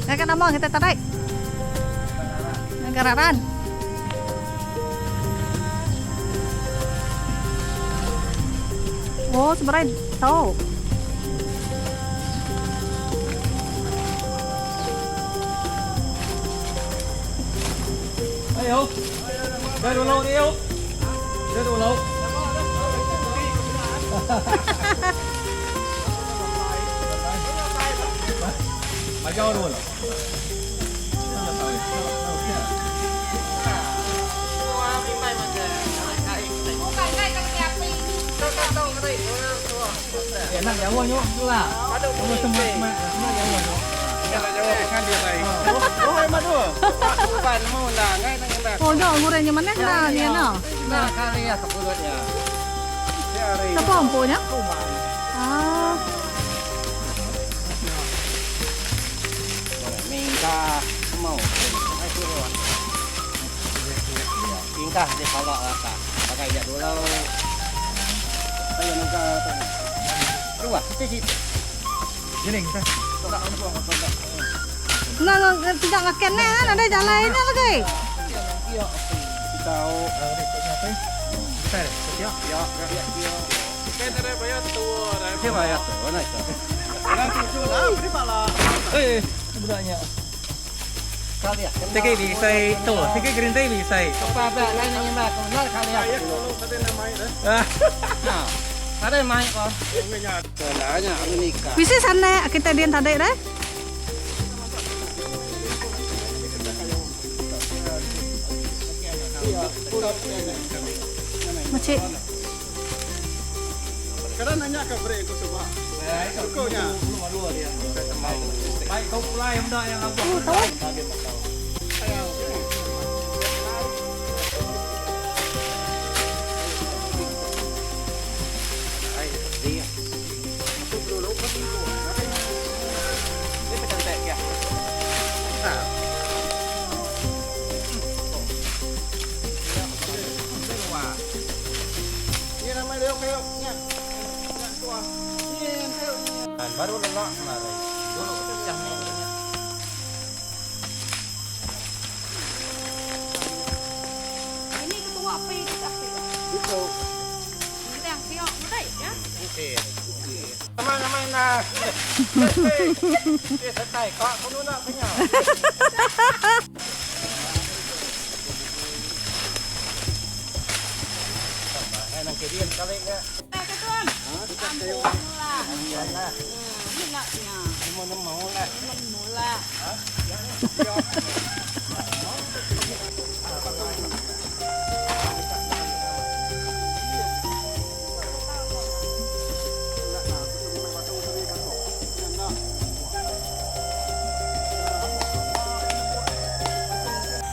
Ngaga nama kita tadi? Ngaga raran. Oh, seberai tau. Ayo. Đây đồ lâu đi yêu. Đây đồ lâu. Mà cho luôn. Nak jauh nyo, lah. Kamu semua semua jauh nyo. Oh, no, ngurangnya mana nah ni no. Siapa empunya? Ah. Mingka mau. Ingkah di kalau apa? Pakai jak dulu. Saya nak Dua, siti Gini kita. Nah, tidak ngaken ni kan ada jalan ini lagi. Tahu. Kita ya. Ya, ya, ya. Siapa ya tu? Mana itu? Eh, budaknya. Kali ya. Tiga bisa tu, tiga green tea bisa. Apa apa lain yang mana? Kau nak kali ya. Ah. Ada main kau. Sebenarnya nikah. Bisa sana kita dia tadi dah. Macam Kadang nanya ke break aku sebab. Sukunya. Baik kau pula yang dah yang aku. Oh, tahu. Dia. Ini pecantik ya. Ini nama dia kayak nya. Nya tua. Ini kayak Baru lelak kemarin. Dulu pecah ni. Ini ketua api kita api. Itu. Kita yang siok betul ya. Okey. Sama nama nak. Dia setai kau kau nak punya. Nang kirian kali ke. Ketua. Ampun lah. Ini nak nya. Mau mau lah. Mula.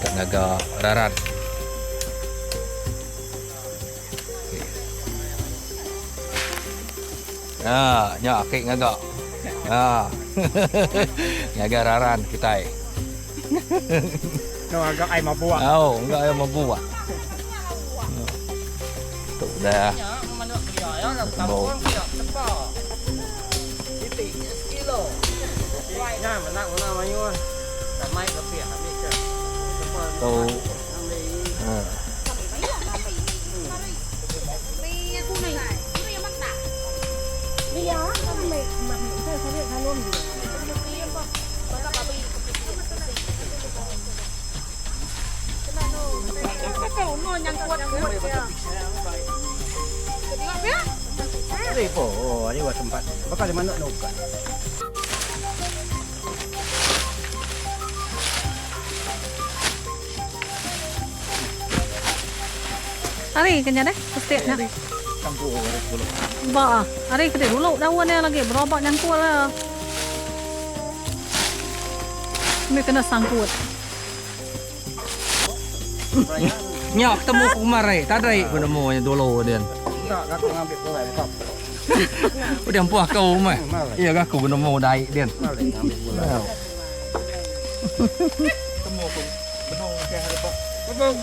Kat ngaga raran. Ha, nya akik ngaga. Ha. ngaga raran kita. No agak ai mabuak. Oh, enggak air mabuak. Tu dah. Ya, mana dia ya, kampung dia tepa. Titik sekilo. Nya mana mana mayu. Tak mai ke pihak ambil ke. Tepa. Tu. Ha. Ini po, oh, ini buat tempat. Bakal di mana nak buka? Hari kena deh, pasti nak. Campur dulu. Ba, hari kita dulu daun ni lagi berobat nyangkul lah. Ini kena sangkut. Nya ketemu Umar eh. Tak ada pun nemu dulu dia. Tak, aku ngambil pulai buka. Udah puas kau mah. Ya aku nemu dai dia. Balik ngambil pulai. Ketemu aku benung ke hari pak. Betul.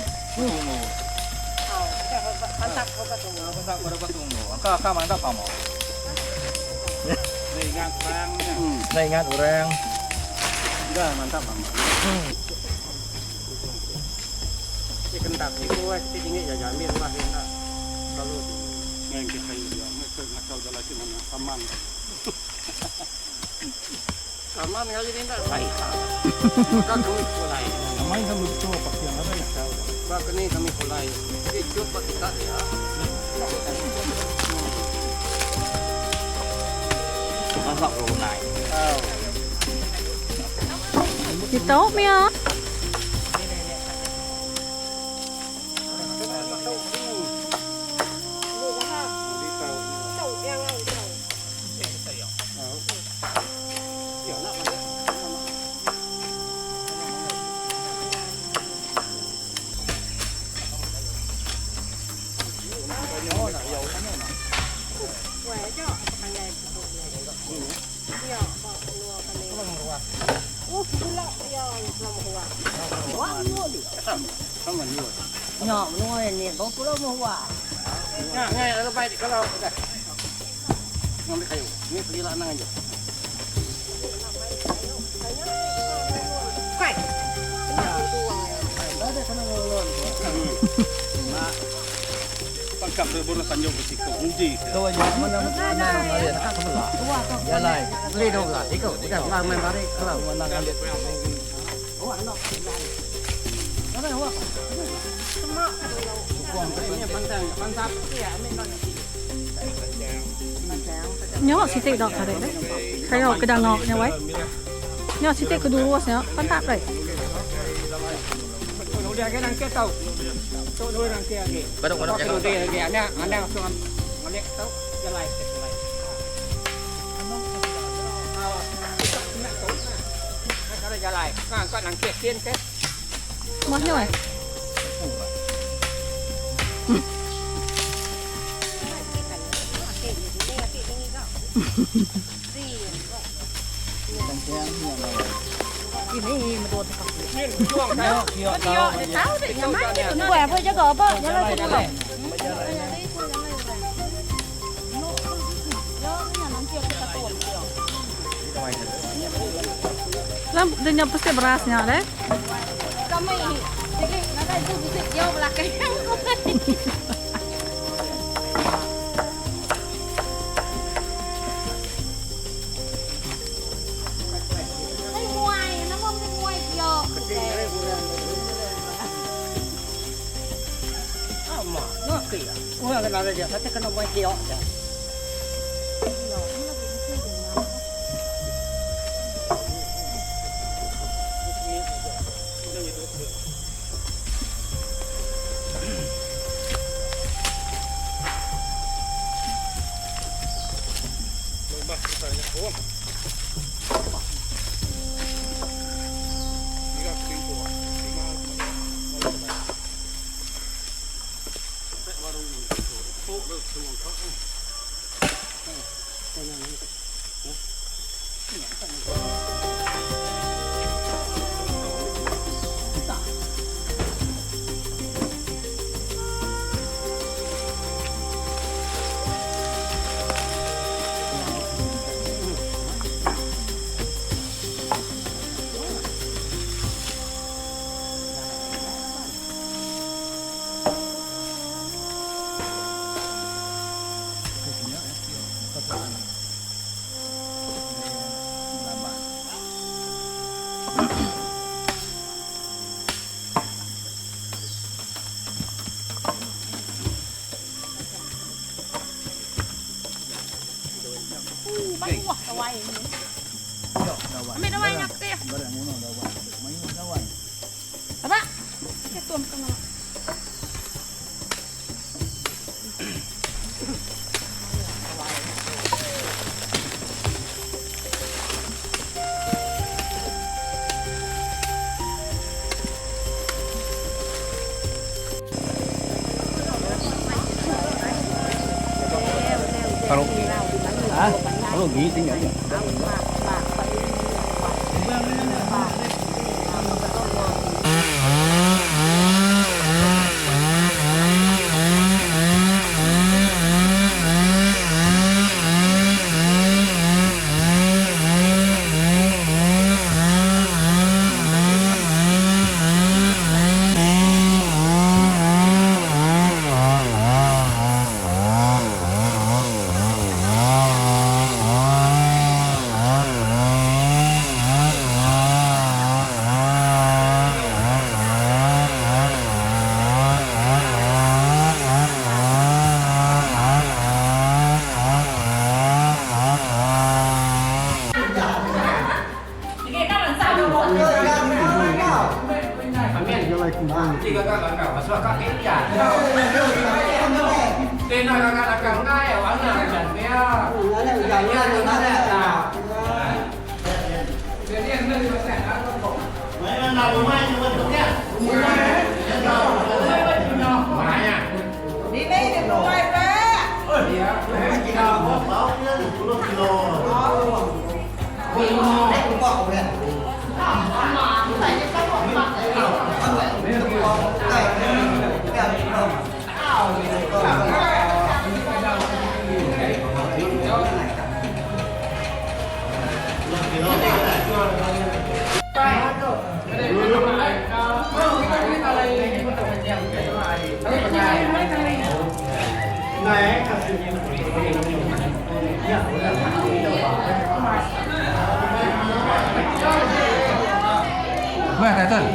Enda ingat orang. Ditu mia. Nya siti da tarik deh. Kaya ke danga nya wai. Nya siti ke durus nya pantap deh. Mah nya wai. Lam dia nya pasti beras nya deh. Meh title.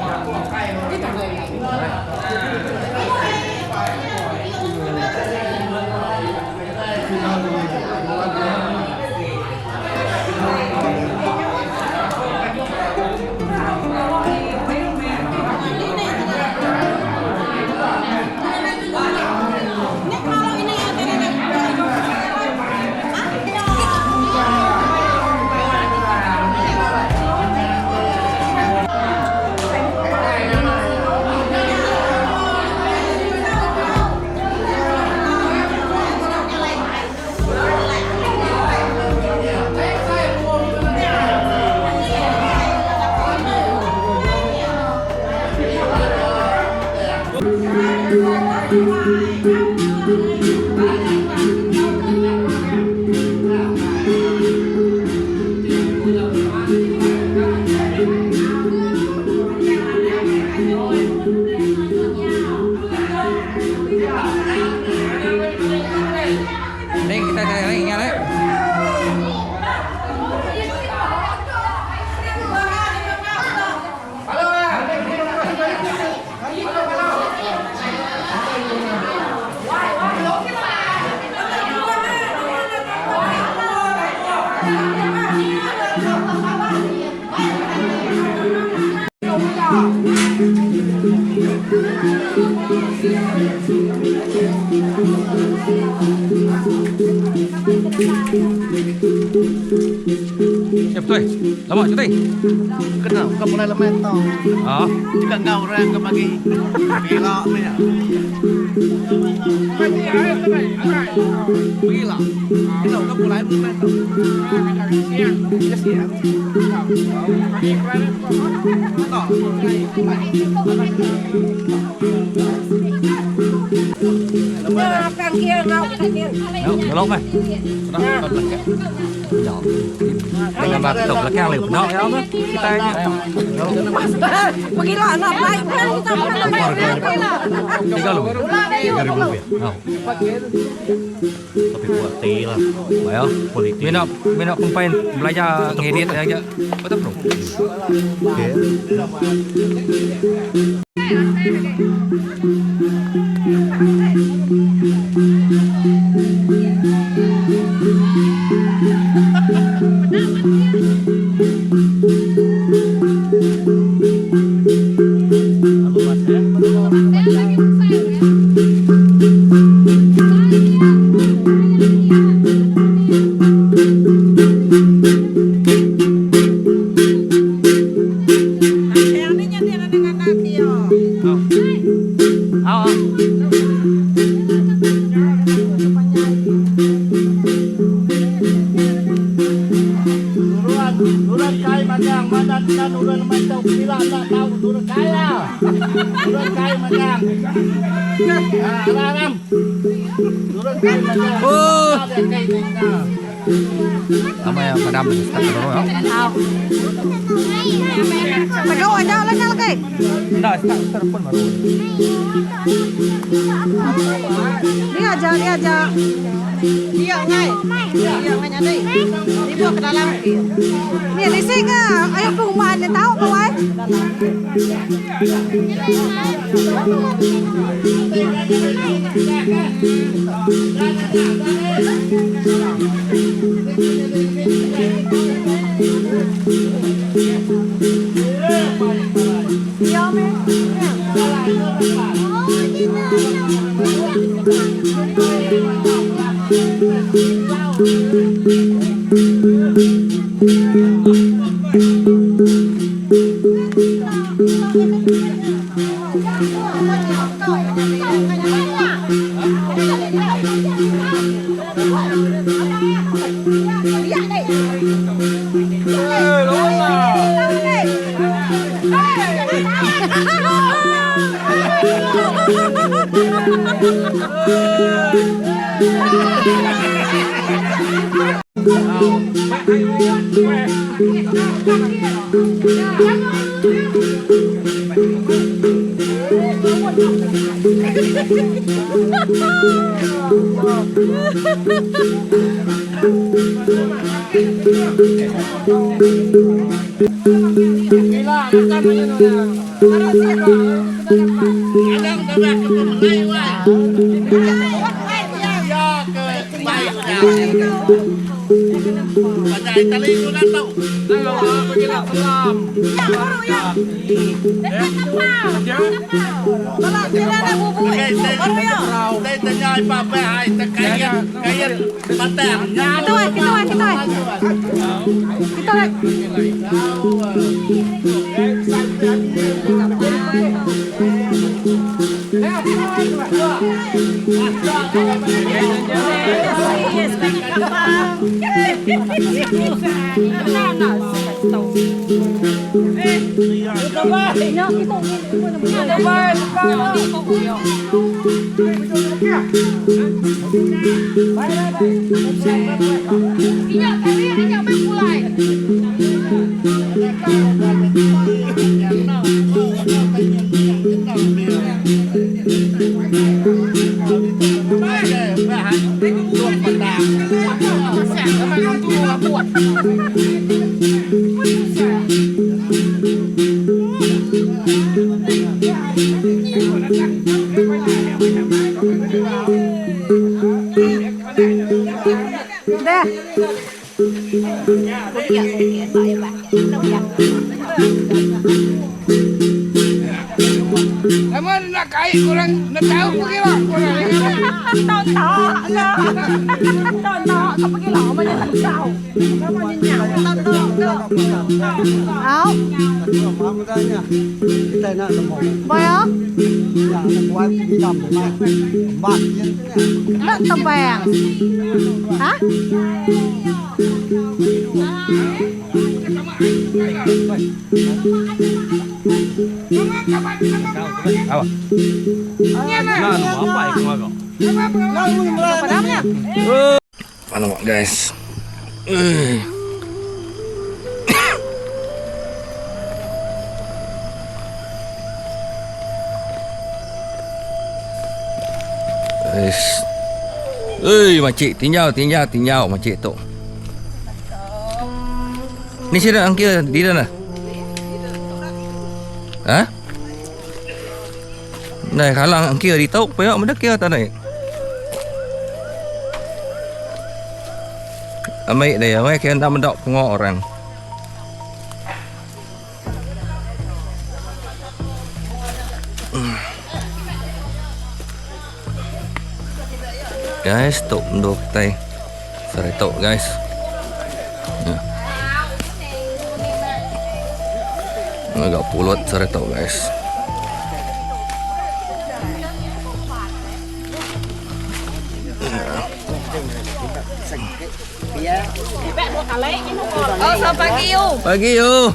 Ni kita ni ingat eh. Ya betul. Lama cuti. Kena bukan mulai lemai tau. Ah. Jika ngau orang ke pagi. Gila punya. Gila. Kena bukan mulai lemai tau. Ya siap. Tau. Tolong mai. Dengan batuk belakang le benak ya mah. Kita nya. Pergilah nak naik kan kita nak naik Tiga lu. 3000 lebih. Oh. Tapi kualiti lah. Well, Kualiti. Mina mina pemain belajar ngedit aja. Betul bro. Okey. Au. Uruan, uruan kai magang, mana kan uruan macam bila tak tahu uruan kaya. Uruan kai magang. Ah, aram. Uruan kai magang. Oh. Ada kai ni. Lama ya madam start dulu ya. Tegak aja lah nyal kai. Dah start telepon baru. Dia aja, dia aja. Dia ngai. Dia ngai nyadai. Dia bawa ke dalam. Ni di sini ayo ke rumah ni tahu kau ai. Dia me. Deh. Au. Baya. Nak tebang. Ha? Apa? Alamak guys. Guys. Oi, makcik tinjau tinjau tinjau makcik tu. Ni sida angkia di dah. Ha? Nai halang angkia di tau paya meda kia tak nai. Amai dia, amai kia ndak meda pengok orang. Guys, tu endur kitai saritu guys. Ya. Ngaga pulut saritu guys. Oh, selamat pagi yu. Pagi yu.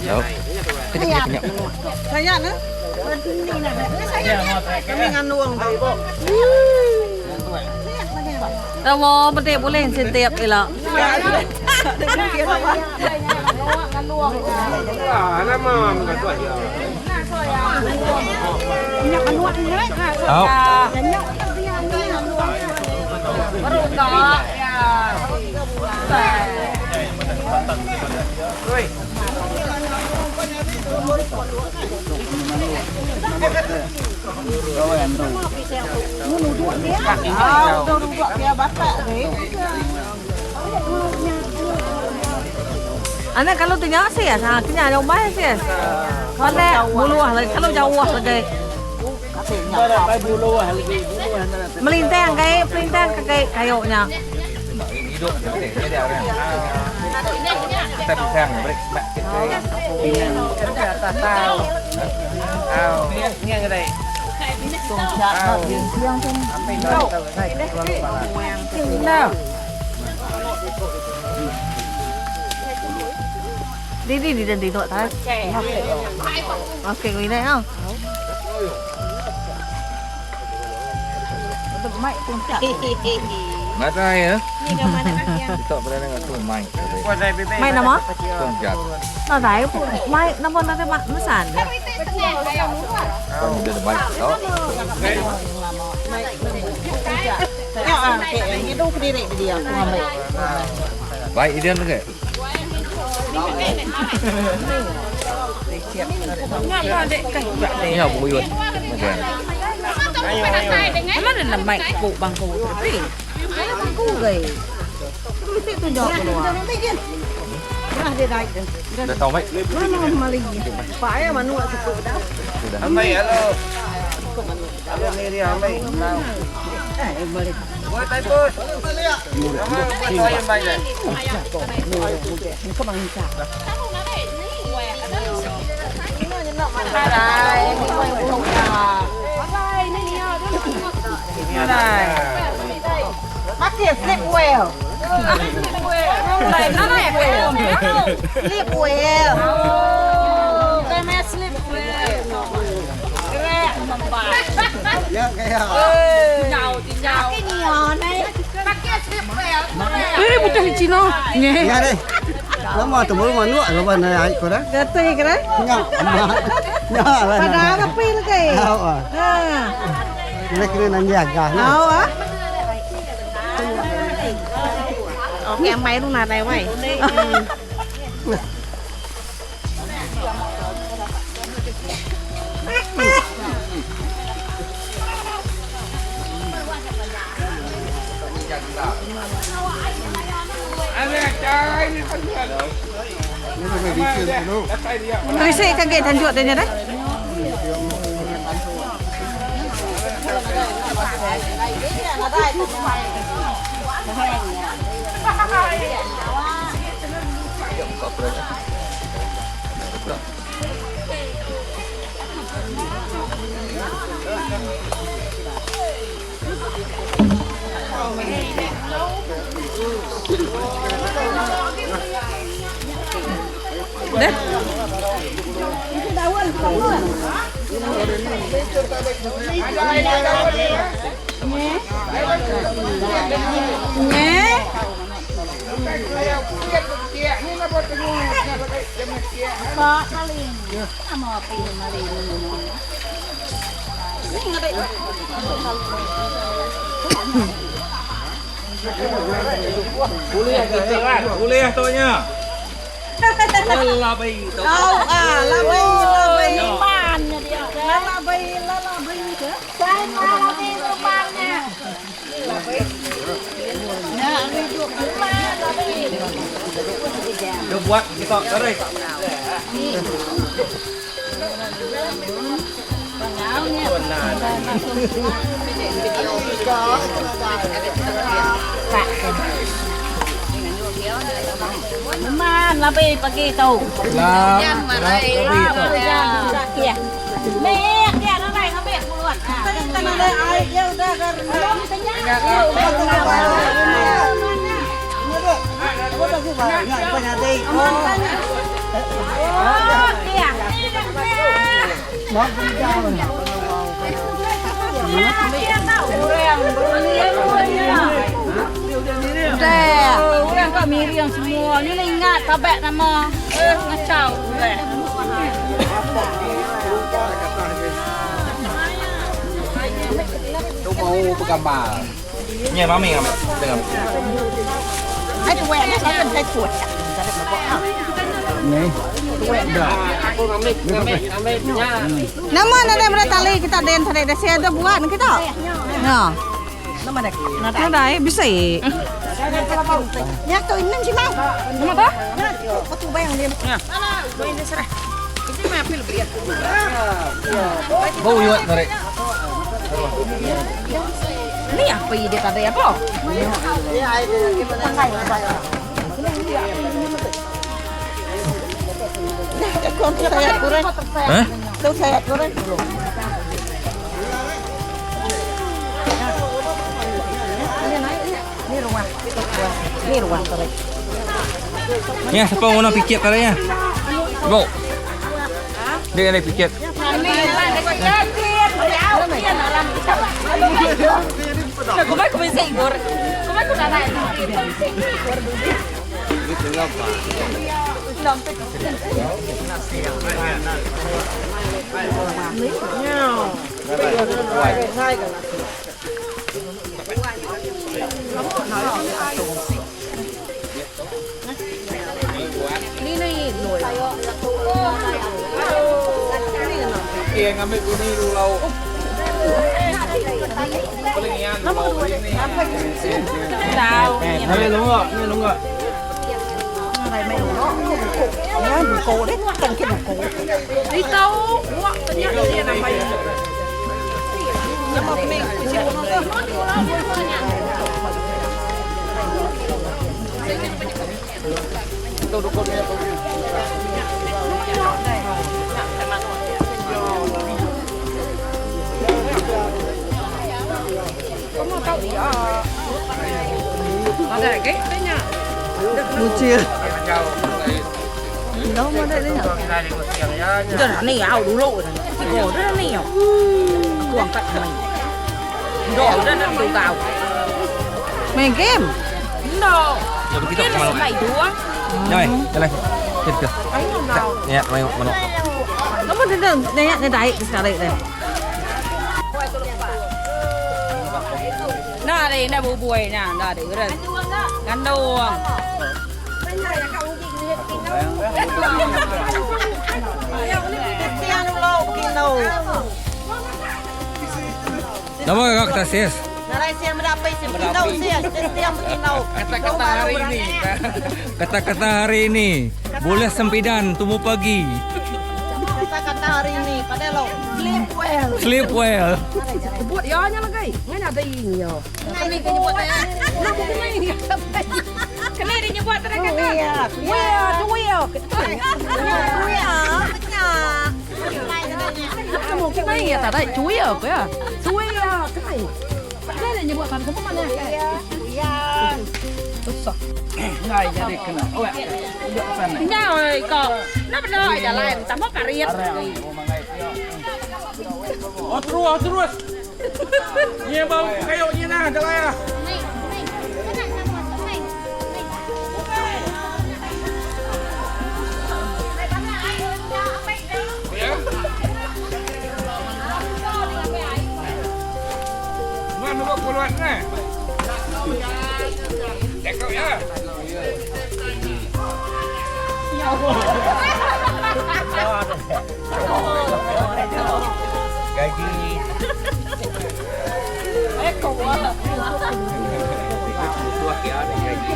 Jauh. Kenyap kenyap. Saya ne? Kami nganuang tau. Tawo pedek boleh setiap elok. Au. Anak kalau tu nya sih, ha kenya jauh mai sih. Pandai buluh lagi kalau jauh lagi. Melintang kai, melintang ke kai kayu nya. Đi đi đi đi đi thôi. Ok, người này không? Mata ya. Kita berada dengan tu main. Main nama? Tunjat. Nó thấy mai nó bọn nó cái mặt nó sản. Con dia main. Tok. Baik dia ke? Ni apa buat? Macam. Mana nak main ku bangku tapi. Bangku gay. Mesti tunjuk keluar. Dah tahu baik. Phải mà nuôi cukup dah. Ambil halo. Halo ni dia ambil. Buat tai pus. Sama buat saya baik dah. Makin sleep well. Sleep well. Eh, bukan Cina. Ya deh. Lama tu baru manuk lawan ai ko dah. Gati ke dah? Ngak. Nya lah. Pada ngapi lagi. Tahu ah. Ha. Kena kena nak jaga. Tahu ah. Nghe máy lúc nào đây mày? Risik kaget tanjuk tanya dah. Dah. Nye. Boleh kita kan? Boleh tonya. Labai tu. Tahu ah, labai labai. Labai labai ke? Dia buat kita tarik. Man lebih pagi tu. Lah. Labai tu. Ya. Mek dia nak naik ambil mulut. Tanah ada air ya udah kan. Oh, dia. Udah. Orang kat miring semua. Ni lah ingat tabek nama. Eh, ngacau. Tu mau bergambar. Nya mami ngambil. Kita ngambil. Ai tuwe ni saya saya tuwe. Ni. Dah. Aku ngambil ngambil ngambil nya. Nama nadai meda tali kita din tadi dah sia dah buat kita. Ya. Nama dah. Nadai bisi. Nya tu ini si mau. Nama apa? Kau tu bayang dia. Bau yuat tarik. Ni apa dia tadi apa? Kau tu saya kurang. Hah? Tu saya kurang. Ni rumah. Ni rumah tu. Nya siapa orang nak fikir tarik nya? Bau. Dia ada fikir. Kau mai kau mesti igor. Kau mai kau nak naik. Kia ngambil bunyi dulu. Tahu. Ni đúng rồi, ni đúng rồi. Nhá, đủ cổ đấy, cần cái đủ cổ. Đi tàu. Wah, ternyata dia namanya. Bucil. Đâu mà đây đấy nhở? Itu nak ni au dulu. Tiga dah ni au. Aku angkat main. Dah dah nak tu kau. Main game. No. Ya begitu Mungkin mana? sampai dua. Jai, jalan. Kita. Ya, main mana? Nama dia dah nanya dia daik sekali dah. Nah, đây là bù bùi nè, nah để rồi. Gandung. Tiang lo kino. Nama kakak kita sis. Narai siang berapi siang kino siang, siang kino. Kata-kata hari ini. Kata-kata hari ini. Boleh sempidan tumbuh pagi. Kata-kata hari ini pada lo sleep well. Sleep well. Buat ya nya lagi. Ngai ada ini yo. Này cái buat này. Kena dia nyebut tadi kata. Iya. Weh, tu weh. Iya. Kamu kena ya tak ada cuy ya, apa ya? Cuy ya, kena. Kena dia nyebut tadi kamu mana? Iya. Ngai jadi kena. Oh, ya. Duduk sana. Nya oi kok. Nak benar jalan, tambah pariat. Oh, terus, oh, terus. Ni bau kayu ni nah, jalan ya. Mana buat keluar ni? Cakap ya. Gaji. Tua kia ada gaji.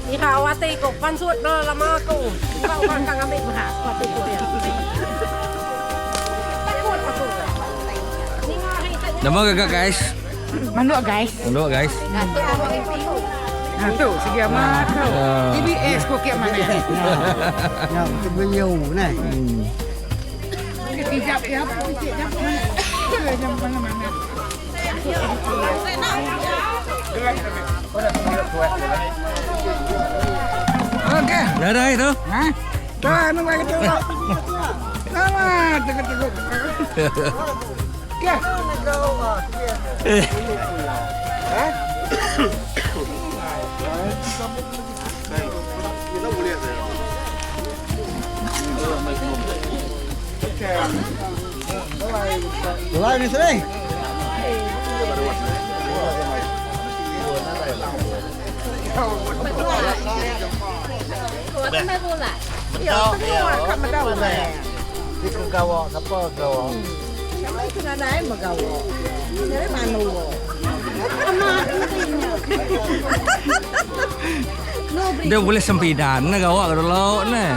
Ni kawate ko pansut do lama ko. Kau kan kang ambil beras pati ko ya. Nama kakak guys. Manduk guys. Manduk guys. Ha tu segi amat kau. Ah. TBS kau kiak mana? Ya, tu beliau ni. Kejap ya, kejap jap mana? Jam mana mana. Okey. Dah dah itu. Ha? Dah nak bagi tengok. Lama tengok-tengok. Okey. Mulai ni sini. Dia boleh sempidan na gawa ke dulu na.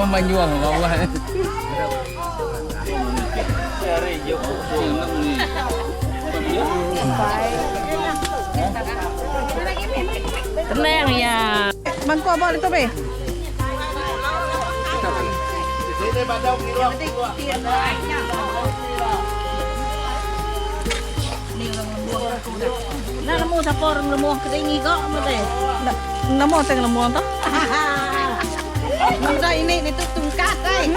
Menyuang bawah. Tenang ya. Bangku abang itu be. Nah nemu siapa orang nemu kering kok mesti. Nemu teng nemu tu. Muda ini ni tu tungkat ai.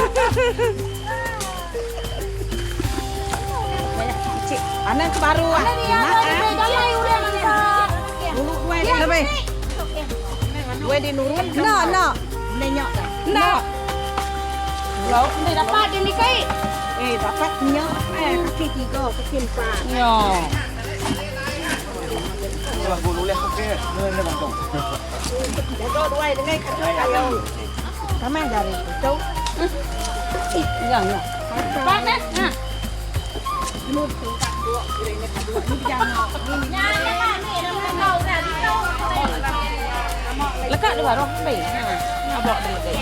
Cik, anak baru ah. Lebih. No, no. No. Ni dapat dia ni kai. Eh, dapat nyok. Eh, kaki tiga, kaki empat. Yo. Jaga dua dengan kaki kayu. Kami dari itu. Ih, enggak enggak. Dapat dah. Ha. Lekat dia baru ambil. Ha. Abak dia lagi.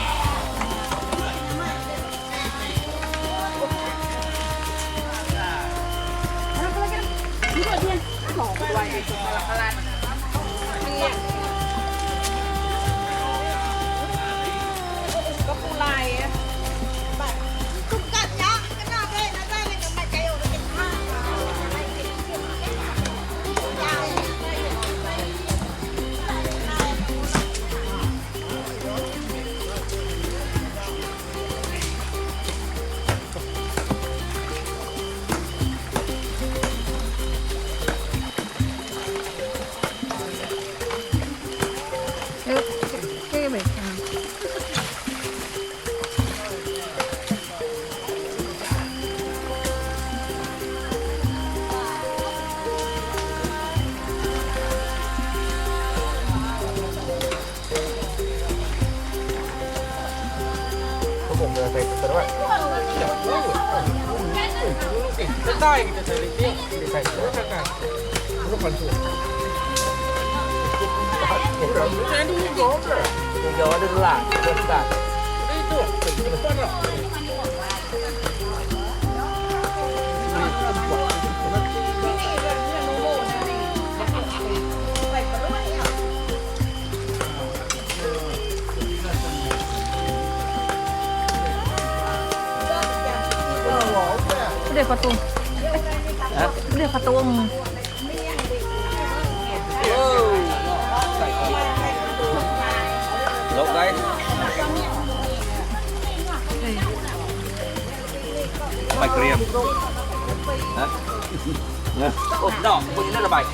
Tungkat nyok. Kena be, nak be dengan mak kayu dengan Okay, be. Udah patung. Udah patung. Lok guys. Baik kriam. Ha? Oh, no, punya dah baik.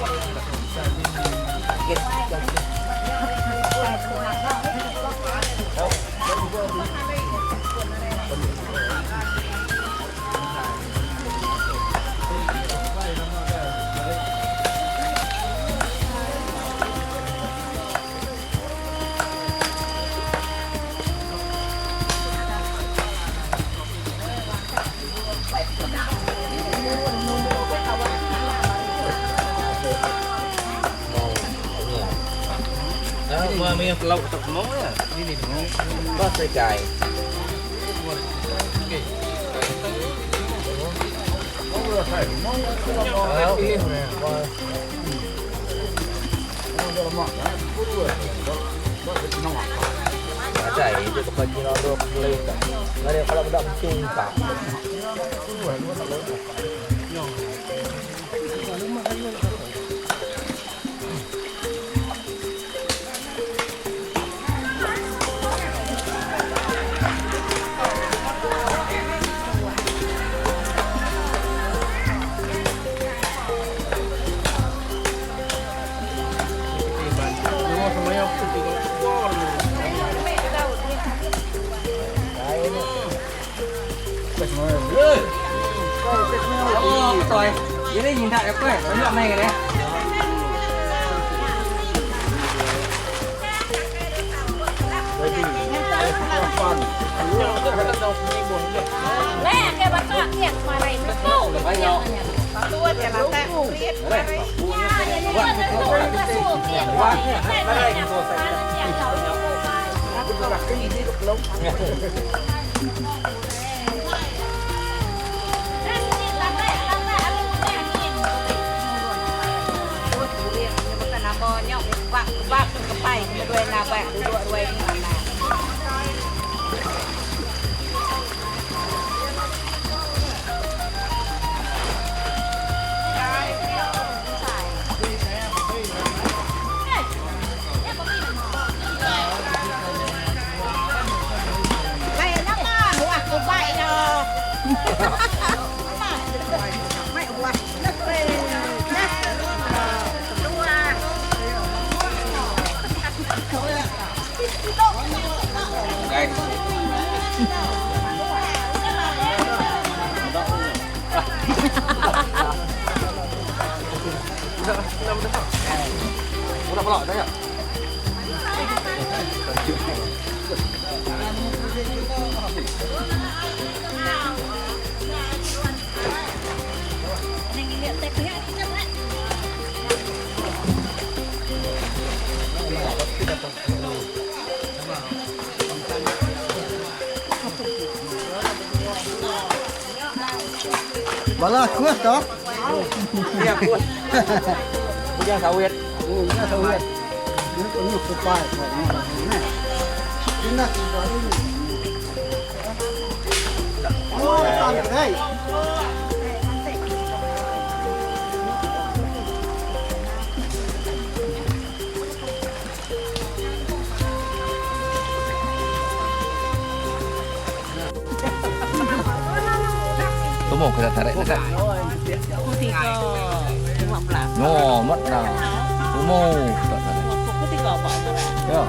Wah, mi lauk tak mau ya. Ini ni. Bahasa kai. Macam itu bukan jinak dua boleh tak. Mari kalau budak jumpa. Ini nyindak apa? Banyak main kan ya? Bala kuah toh. Iya, kuah. Bujang sawit. Bujang sawit. Ini penuh kupai. Ini nak ini. Oh, tak Tumu kita tarik dekat. Tiga. 15. No, mất nào. Tumu tak tarik. Tiga apa? Ya.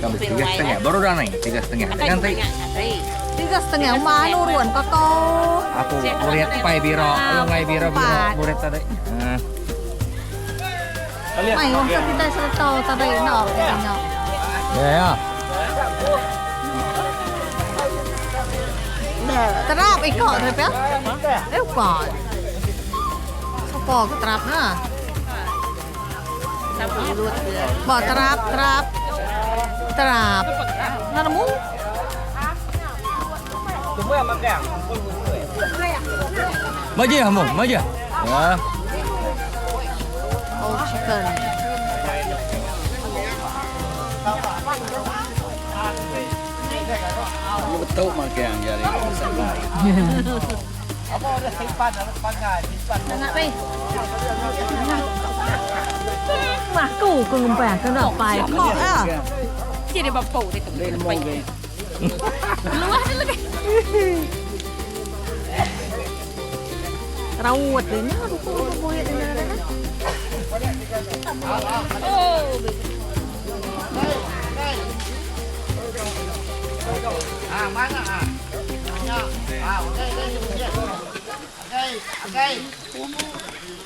Kami 3.5 baru dah naik 3.5. Nanti 3.5 mana ruan kau aku murid pai biro, lungai biro biro murid tadi. Ah. Mai orang kita serta tadi nak nak. Ya ya. Terap ikut tu ya? Eh kok. Sopo ke terap nah? Bo terap terap terap. Nanamu? Maju ya, Mung, maju. Ya. Oh chicken. Betul makan jadi. Apa ada simpan ada pakai simpan. Nak pi. Maku ku ngempang ke nak pai kok ah. Jadi bapau dia tu. Luah dia lebih. Rawat dia ni rupa rupa boyat dia nak. Oh. Ah, mana ah? Ya. Ah, okey, okey. Okey, okey.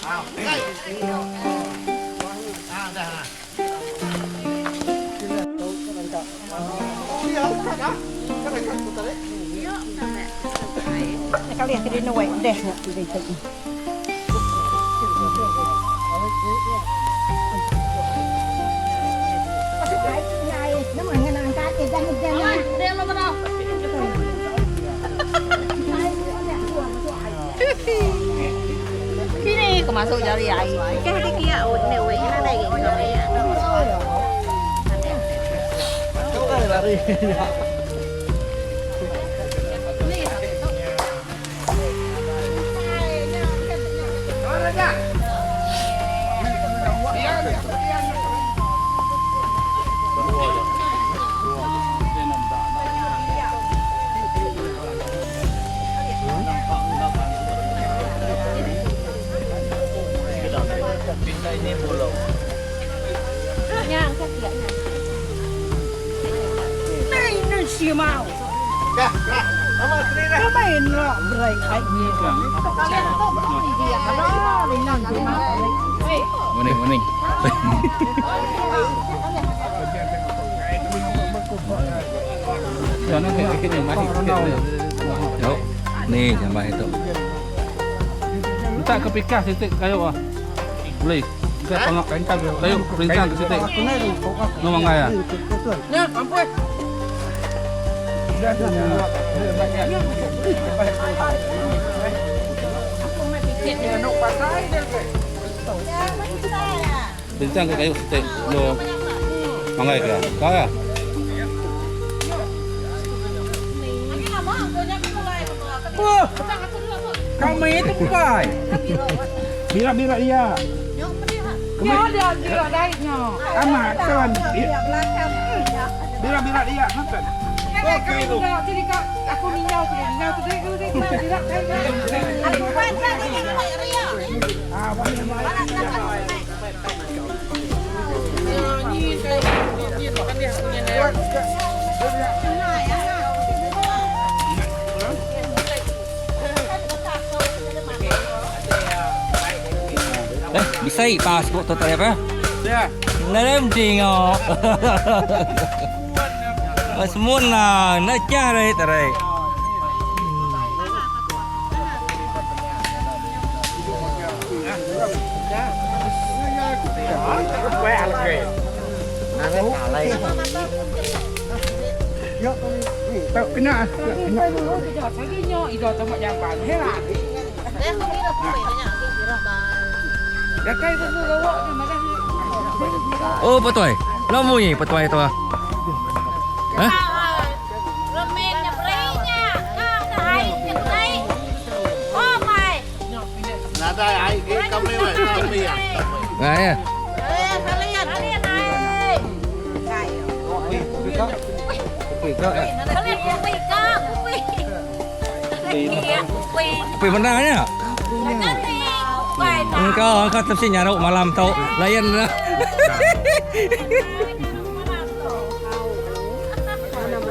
Ah, okey. Ah, dah. Kali yang kena nuai deh. Kini kau masuk jari ai. Cái cái kia ổn này ổn nó đây cái Lari. Này nó xì màu. Dah, dah. Morning, morning. Jauh. Ni jambai tu. Minta ke pikas sitik kayu ah. Boleh. Minta pangak kayu perintah ke sitik. No mangai ah. Nya, mampu. Perintah ke kayu sitik. No mangai ke. Kau ya. Kami itu bukan. Birak-birak dia. Dia dia dia dai nya. Amat kan. Birak-birak dia makan. Okey tu. Jadi kau aku ninjau tu ninjau tu dia dia dia dia. Aku baca dia dia. Eh, bisa pas kok tu tadi apa? Ya. Nalem tengok. Mas mun lah, nak cari tarik. Tak kena. Oh, betul. Lama ni betul tu. Hah? Nadai ai ke kami weh, kami ya. Ngai ya. Kopi mana nya? Engkau engkau terus nyaruk malam tau. Layan lah.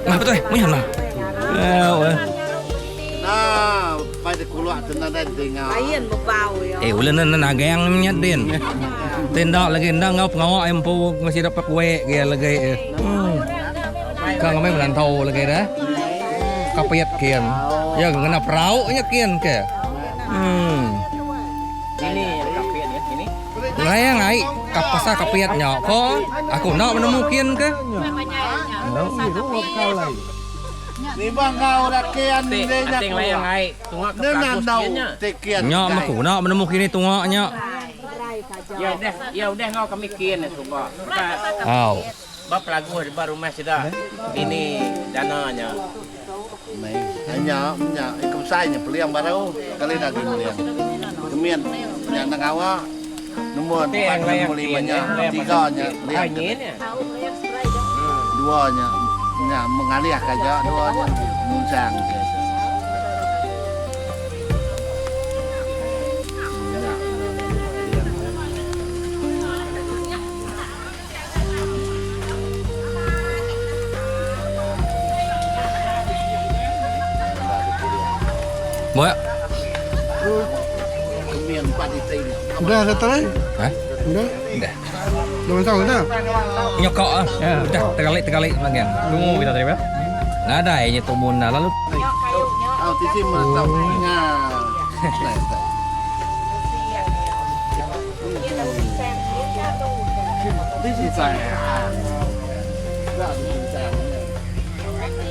Nah, betul. Mui lah. Eh, Nah, pai de keluar tu nadai dengar. Eh, ulan na nagang nya din. Tindak lagi ndak ngau pengawak empu masih dapat kue ke lagi. Kang kami merantau lagi dah. Kapiat kian. Ya kena perahu nya kian ke. Ini kapiat ya, ini. Layang ai kapasa kapiat nya ko. Aku nak menemu kian ke. Ni bang kau rakian ni nya. Ating layang ai, tungak ke Ni pelagus nandau kiannya. tekian. Nya maku nak menemu kini tungaknya. Ya udah, ya udah ngau kami kian ya suba. Au. Ba pelagus ba rumah sudah. Ini dananya. Ni, hanya nya ikum sai nya peliang baru kali dah peliang. Kemian nya nang awak nombor Ting 4 layang nombor kian 5 nya, tiga nya peliang. Angin ya. Dua nya nya mengalih kaja dua nya munsang kaja. Nya, Boleh. Kemian empat itik. Udah datang eh? Hah? Udah. Dah. Dah masak dah. Nyokok ah. Dah terkalik terkalik belakang. Tunggu kita tadi apa? Nadai nya tumun dah lalu. Oh, tisi merantau. Nya. Tisi saya. Dah munsang.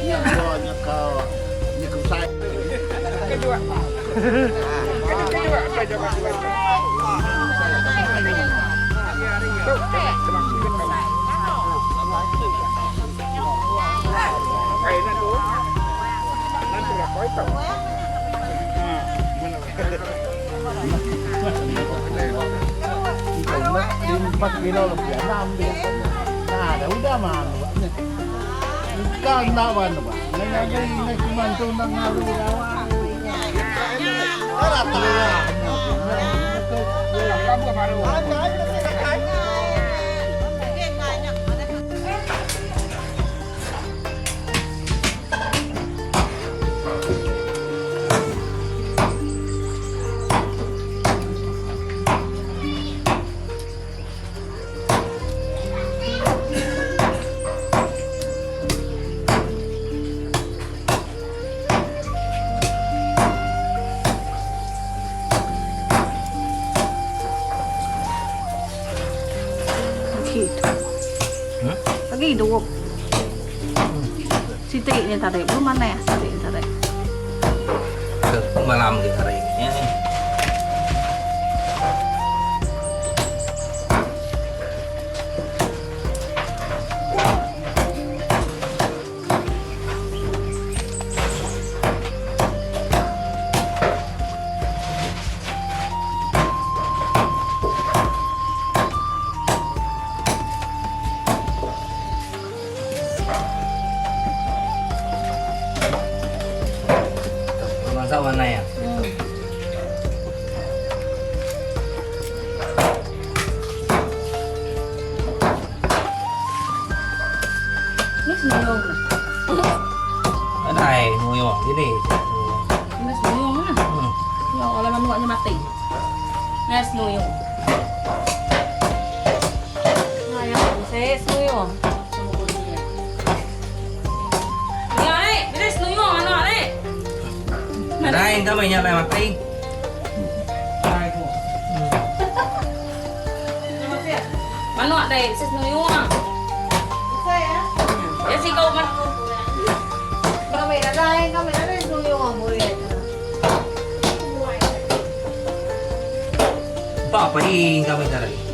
Nya dua nya kau. Nya kum sai. Empat kilo lebih enam dia. Nah, dah udah mah. Kan nak mana pak? Neng neng neng kumantu nang ngalu. Ora tahu. Siti nya tadi belum manah siti nya tadi. Malam ke hari nya ni. Masak warna ya. Ni senuyung. Adai nuyung gini. Ni senuyung lah. Ya Allah manuknya mati. Ni senuyung. Saya senuyung. Ya ni, bila senuyung anak ni. Adai kami nya lai mati. Manuk dai senuyung. Ya si kau man. Kami dah kami dah senuyung boleh. Ba pa di kami tadi.